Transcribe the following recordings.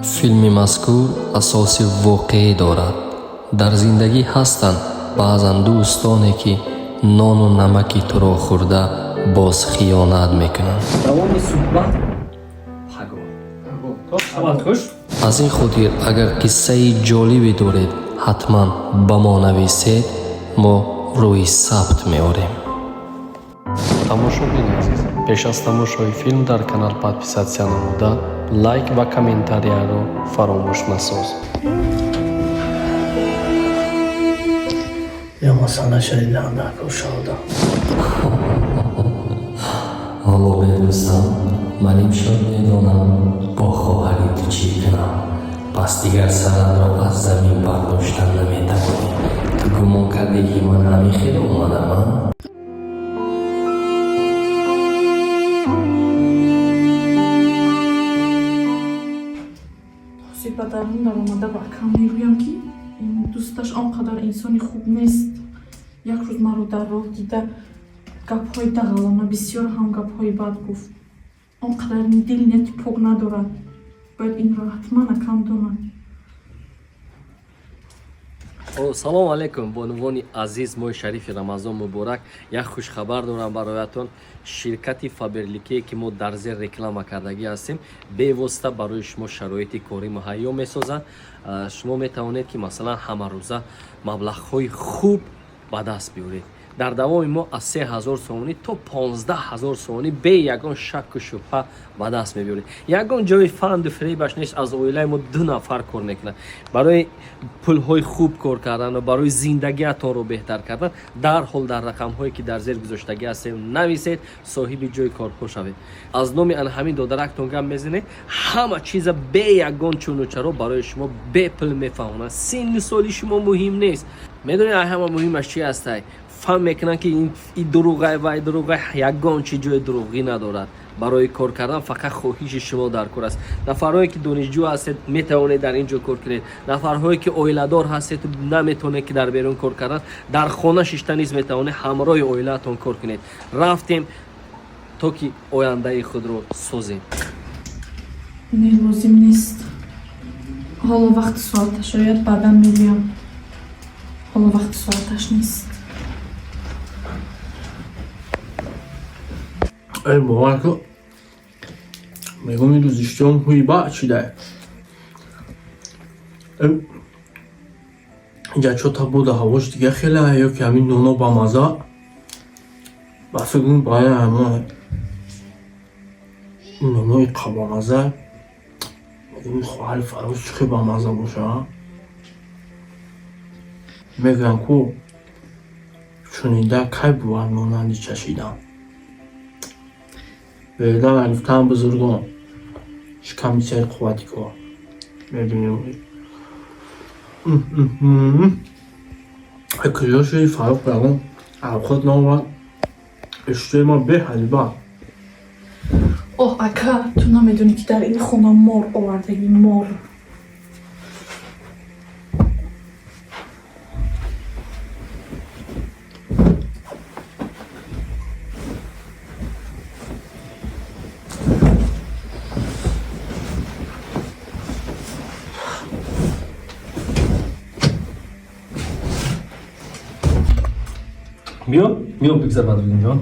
Филми мазкур асоси воқеӣ дорад. Дар зиндагӣ ҳастанд баъзан дӯстоне, ки нону намаки туро хӯрда, боз хиёнат мекунанд. Давоми суҳбат пагоҳ. То шабат хуш. Аз ин хотир, агар қиссаи ҷолибе доред, ҳатман ба мо нависед, мо рӯи сабт меорем. Тамошобини азиз, пеш аз тамошои филм дар канал подписаться намуда, лайк ва комментарияро фаромӯш насоз. Я масъала шаридан дар шавда. Ҳоло медӯстам, ман имшаб медонам, бо хоҳари ту чӣ кунам. Пас дигар саратро аз замин бардоштан наметавонӣ. Ту гумон кардӣ, ки ман ҳамин хел омадам, а? Ҳозир ба дарун даромада ба акам мегӯям, ки ин дӯсташ он қадар инсони хуб нест. Як рӯз маро дар роҳ дида, гапҳои дағалона, бисёр ҳам гапҳои бад гуфт. Он қадар дил нияти пок надорад. Бояд инро ҳатман акам донад. Салому алайкум, бонувони азиз. Моҳи шарифи Рамазон муборак. Як хушхабар дорам бароятон. Ширкати Фаберликие, ки мо дар зер реклама кардагӣ ҳастем, бевосита барои шумо шароити корӣ муҳайё месозад. Шумо метавонед, ки масалан ҳамарӯза маблағҳои хуб ба даст биёред. Дар давоми моҳ аз 3000 сомонӣ то 15 000 сомонӣ бе ягон шакку шубҳа ба даст мебиёред. Ягон ҷои фанду фиребаш нест. Аз оилаи мо ду нафар кор мекунад. Барои пулҳои хуб кор кардан ва барои зиндагиатонро беҳтар кардан дарҳол дар рақамҳое, ки дар зер гузоштагӣ ҳастем, нависед, соҳиби ҷои корҳо шавед. Аз номи ана ҳамин додарактон гап мезанед, ҳама чиза бе ягон чуну чаро барои шумо бепул мефаҳмонанд. Синну соли шумо муҳим нест. Медонед, ай ҳама муҳимаш чи ҳастай? Фаҳм мекунанд, ки и дурӯғай, вай дурӯғай. Ягон чи ҷои дурӯғӣ надорад. Барои кор кардан фақат хоҳиши шумо дар кор аст. Нафарҳое, ки донишҷӯ ҳастед, метавонед дар ин ҷо кор кунед. Нафарҳое, ки оиладор ҳастед, наметавонед, ки дар берун кор кардан, дар хона шишта низ метавонед ҳамроҳи оилаатон кор кунед. Рафтем, то ки ояндаи худро созем. Не, лозим нест. Ҳоло вақти соаташ ояд, баъдан мегӯям. Ҳоло вақти соаташ нест. Эй, бовар кун, мегӯм, ин рӯз иштиҳом ҳуи ба чидай. Инҷа чота буда, ҳавош дига хеле, ё ки ҳамин ноно бамаза. Ба фикр бая ҳама нонои қабамаза. Мегӯм, хоҳари Фарроз чӣ хел бамаза боша? Мегӯям ку, шунида кай бувад монанди чашидан? Беда нагуфтаам бузургон, шиками сер қуввати кор. Мебинем. Куҷо шуди, Фаррух? Ягон авқот наовард. Иштиҳои ман беҳади бад. Оҳ, ака, ту намедонӣ, ки дар ин хона мор овардагӣ, мор. Биё, биё, бигзар, Бадриддинҷон,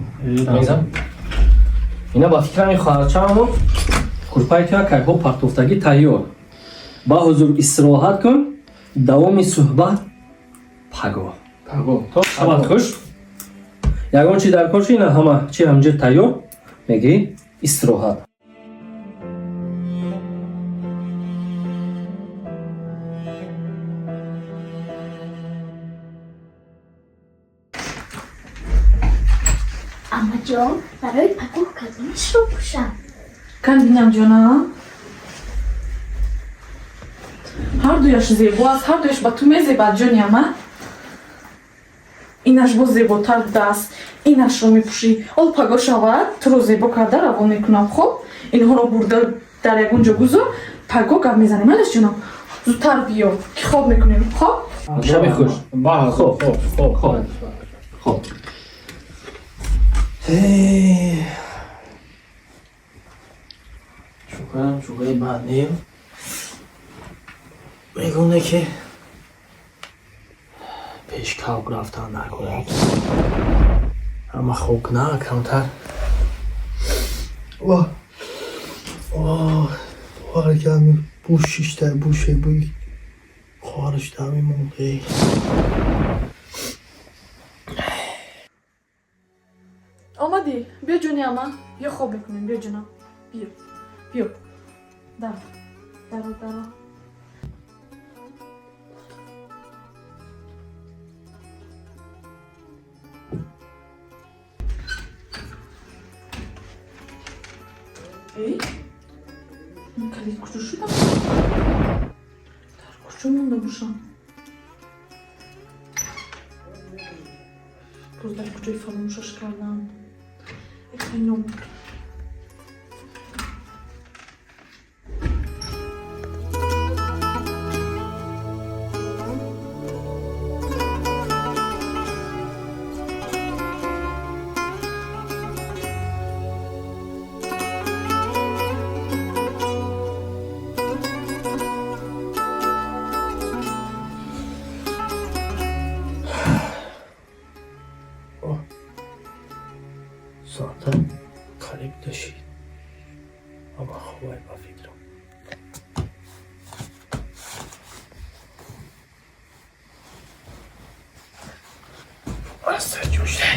мегзар. Ина, ба фикрам, ин хоҳарчаамон курпаи туя кайҳо партофтагӣ тайёр. Ба ҳузур истироҳат кун. Давоми суҳбат пагоҳ. Пагоҳ. То Шабат хуш. Ягон чи дар кор чи, ина ҳама чи ҳамҷо тайёр мегирӣ. Истироҳат. Амаҷон, барои пагоҳ кадомашро пӯшам? Кан бинам, ҷона. Ҳардуяш зебо аст, ҳардуяш ба ту мезебад, ҷони ама. Инаш боз зеботар будааст. Инашро мепӯшӣ. Ҳол пагоҳ шавад, туро зебо карда равон мекунам. Хоб, инҳоро бурда дар ягон ҷо гузор, пагоҳ гап мезанем. Алаш, ҷонам, зудтар биё, ки хоб мекунем. Хоб. Шаби хуш. Ба Хоб. хоб, хоб. Хоб, хоб. Чӯкаам чӯкаи бад нем. Мегӯне ки пеш калб рафтан накунад. Ама хок на камтар. Ва ҳаракат бу шишта буше буи хоҳараш дами монде. Омадӣ? Биё, ҷони ама, биё, хоб мекунем. Биё, ҷонам, биё, биё, даро, даро, даро. Эй, ин калид куҷо шудам? Дар куҷо монда бошам? Боз дар куҷои фаромӯшаш кардам? Эхай, нобуд. Соата қариб 2 шид. Ама хобай ба фикрам. Аста ҷӯшта.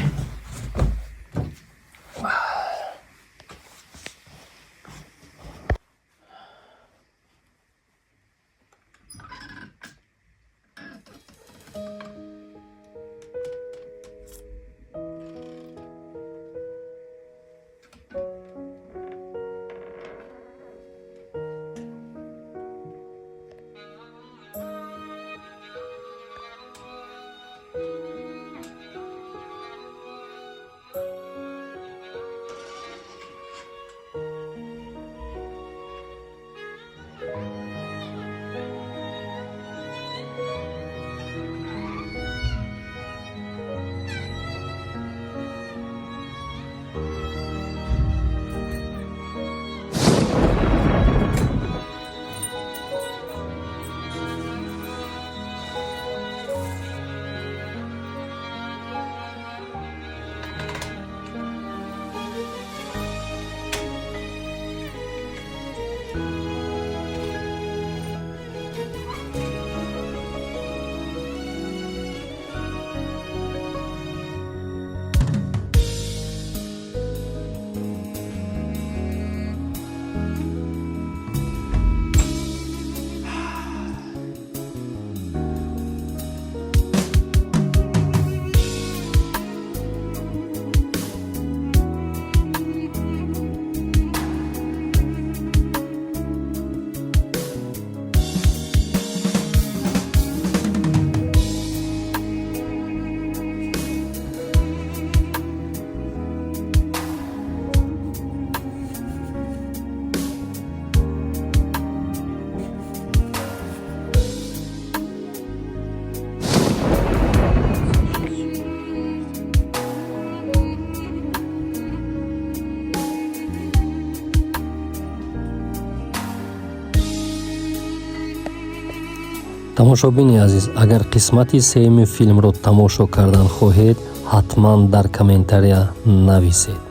Тамошобини азиз, агар қисмати сеюми филмро тамошо кардан хоҳед, ҳатман дар комментария нависед.